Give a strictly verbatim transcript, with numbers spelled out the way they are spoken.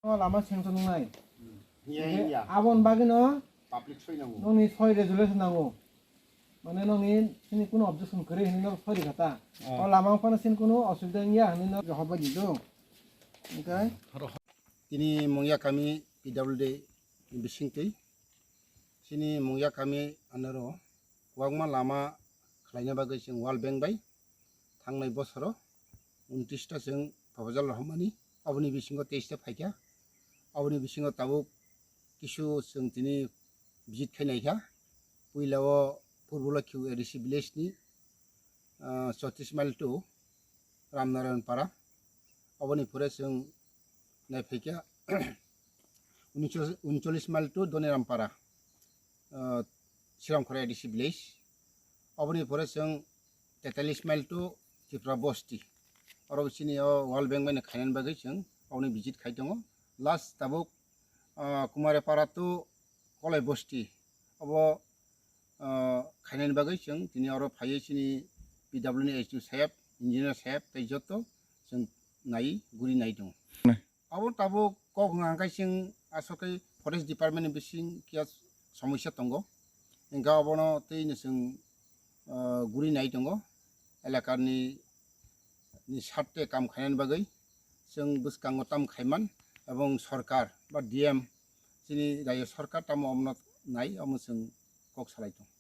O lama sanction wngnai. Iya, iya. Aboni bagwino public soi nango. Nokni soi resolution nango. Mane nokni sini kuno objection kwrwi hinwi nok soi rikha ta. Oh. O lama phano sini kuno osubida wngya hinwi nok hobai di do. Hingkhe? Tini Mungya kami P W D ni bisingtwi. Sini Mungya kami anaro kwbangma lama khlaina bagwi chwng World Bank bai thangnai bosoro untris ta chwng proposal rohormani, aboni bisingo teis ta phaikha. Aboni bisingo tabuk kisu chwng tini visit khai naikha. Puila o Purbo Lokhi A D C village ni, ah, chotris mile to Ramnarayan Para. Aboni pore chwng naiphaikha uncholish mile to Doniram Para, ah, Siramkhora A D C village. Aboni pore chwng tetalis mile to Tripura Bosti. Oro chini o World Bank bai no khainani bagwi chwng aboni visit khai tongo. Last tabuk, ah, Kumare Para to Kolai Bosti. Abo, ah, khainani bagwi chwng tini oro phaiwi chini P W ni S D O saheb, engineer saheb tei joto chwng nai guri nai tongo. Abo tabuk kok wngkha khe chwng aswk khe forest department ni bising kiya somosya tongo. Hingkhe abono tei no chwng, ah, guri nai tongo. Elakani ni sarte kam khainani bagwi chwng bwskango tam khaiman ebong sorkar ba D M chini rajyo sorkar tamo omono nai omo chwng kok salai tongo.